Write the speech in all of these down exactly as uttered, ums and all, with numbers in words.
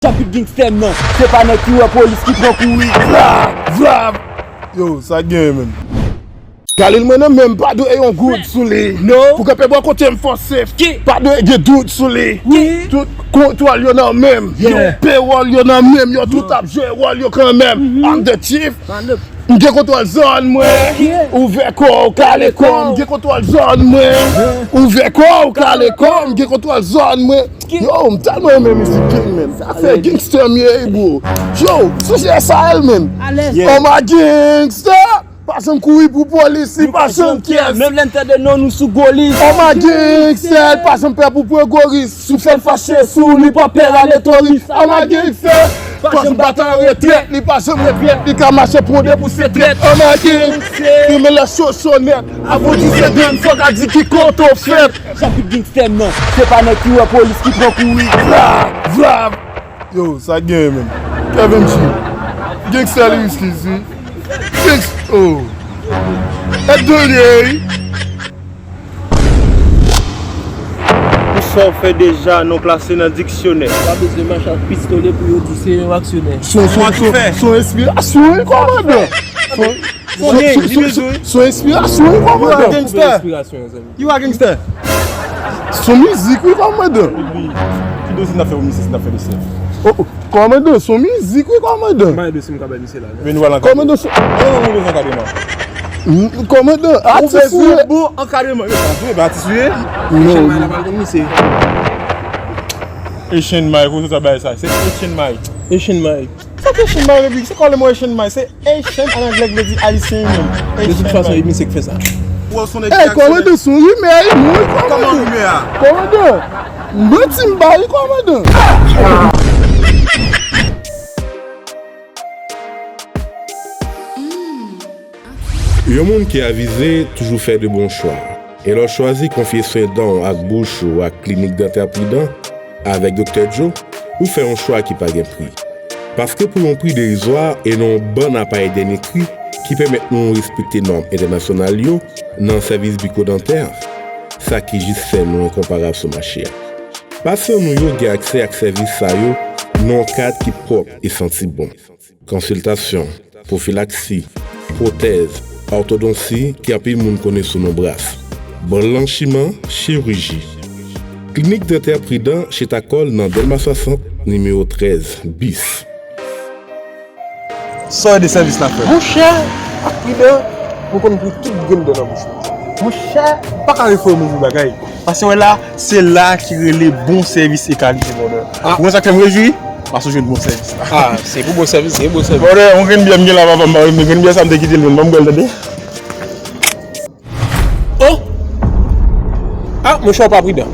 Chapit gangstè m nan, se pa nèg ki wè polis ki pran kouri. Vla! Vla! Yo, sa gen menm. Galil mwen nan menm pa dwe yon goud sou li. Non. Pou kanpe bò kote m fò sef. Ki? Pa dwe gen dout sou li. Wi. Tout kontwòl yo nan menm. Yo, yeah, pewòl yo nan menm. Yo tout ap jwe wòl yo kanmenm. Mhm. I'm the chief. M gen kontwòl zòn mwen. Yeah. Ouvè kò w, kale kò m. M gen kontwòl zòn mwen. Yeah. Ouvè kò w, kale kò m. M gen kontwòl zòn mwen. Yo, m tèlman renmen mizik King, man. Sa fè gangster m ye, bro. Yo, sou S A L, man. Alèz. Yeah. Oh my gangster. Pa janm kouri pou polis, li pa janm kyès. Menm lè n tande non nou sou golis. Oh my gangster, pa janm pè pou pran goris. Si w fè l fache sou li, pa pè rale toris. Oh my gangster, pa janm bat an retrèt, li pa janm regrèt, li ka mache pwonde pou se trèt. Oh my gangster, li men lè cho cho nèt. Avan w di se gang, fò w ka di ki kote w fèt. Chapit gangstè m nan, se pa nèg ki wè polis ki pran kouri. Vla! Vla! Yo, sa gen menm. Kevin G. Gangsta li riski, si. Gangsta, oh. E de l ye, wi. Pou sa w fè deja, non klase nan diksyonè. Pa bezwen mache ak pistolè pou yo di se yon aksyonè. Son, son, son, son enspirasyon, wi, kòmandan. Son, son, son, son, son enspirasyon, wi, kòmandan. Gangsta. You a gangster. Sou mizik, wi, kòmandan. Ki dosye n ap fè pou misye si n ap fè dosye? Oh, oh, kòmandan, sou mizik, wi, kòmandan. M pa gen dosye m ka bay misye la. Men nou al ankadre. Kòmandan, sou... Non, non, nou bezwen ankadreman. Mm, kòmandan, atis ou ye? Bon ankadreman. Yo, pa vre, pa atis ou ye? Non. Asian Mike, ou sot bay sa. Se Asian Mike. Asian Mike. Sa ki Asian Mike, epi se kòle mo Asian Mike, se Asian an anglè ki vle di ayisyen menm. De tout fason, e misye k fè sa. Ou wè son nèg ki... Ey, kòmandan, se yon rimè, wi, kòmandan. Kòman rimè a? Kòmandan, manti m ba wi, kòmandan. Yon moun ki avize toujou fè de bon chwa. E lè w chwazi konfye swen dan w ak bouch ou ak Klinik Dantè Pridan avèk Doktè Joe, ou fè yon chwa ki pa gen pri. Paske pou yon pri derizwa e nan yon bann aparèy dènye kri ki pèmèt nou respekte nòm entènasyonal yo nan sèvis bikodantè, sa ki jis fè nou enkonparab sou mache a. Pasyan nou yo gen aksè ak sèvis sa yo nan yon kad ki pwòp e santi bon. Konsiltasyon, pwofilaksi, pwotèz, òtodonsi ki anpil moun konnen sou non bras, blanchiman, chiriji. Klinik Dantè Pridan chita kò l nan Dèlma swasant, nimewo trèz bis. Sa w ede sèvis la fè? Monchè, ak Pridan, mwen konn pri tout grenn dan nan bouch mwen. Monchè, m pa ka refòme yon bagay. Paske wè la, se la ki rele bon sèvis e kalite, brother. Ah. Ou konn sa k fè m rejwi? Paske w jwenn bon sèvis la. Ah, se pou bon sèvis, se bon sèvis. Brother, yon grenn byè m gen la, papa m pa renmen. Grenn byè sa m te kite l, men ban m bwè l, tande. Oh! Ah, monchè, w pa Pridan.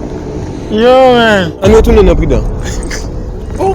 Yo, men. Ann retounen nan Pridan. Oh!